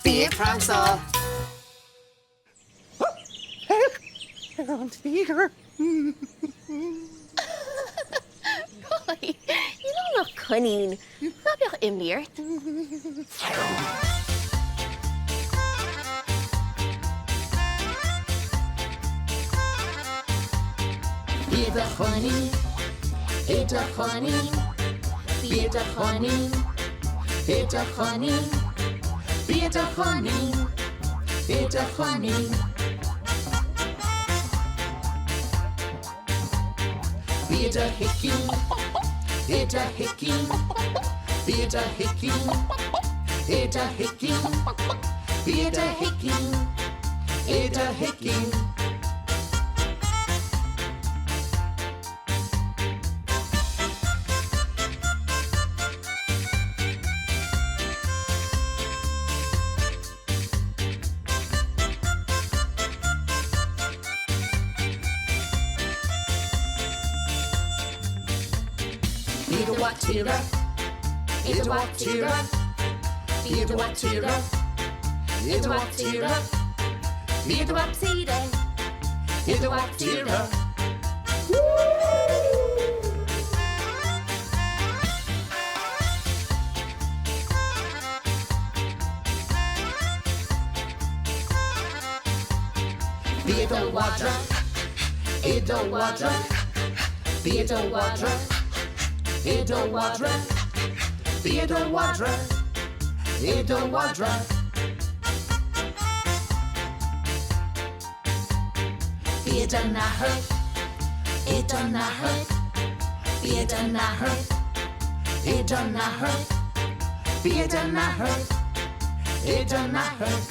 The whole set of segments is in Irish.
Bí ag pransáil! Féach ar an tíogar! Roy, níl ann ach coinín. Ná bíodh imní ort. Bí i do choinín, i do choinín, bí i do choinín, i do choinín, bí i do choinín, i do choinín. Bí i do shicín, i do shicín, bí i do shicín, i do shicín, bí i do shicín, i do shicín. Bí i do mhac tíre, i do mhac tíre, bí i do mhac tíre, i do mhac tíre, bí i do mhac tíre, i do mhac tíre. Bí i do mhadra, i do mhadra, bí i do mhadra, i do mhadra, bí i do mhadra, i do mhadra. Bí i do nathair, i do nathair, bí i do nathair, i do nathair, bí i do nathair, i do nathair.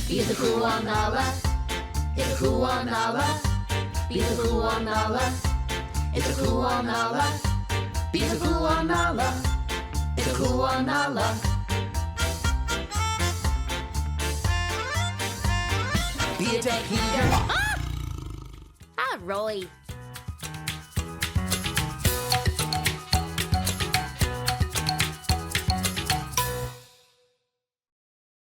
Bí i do chuanala, i do chuanala, bí i do chuanala, i do chuanala, bí i do chuanala, i do chuanala. Bí i do thíogar. Ah! A Roy!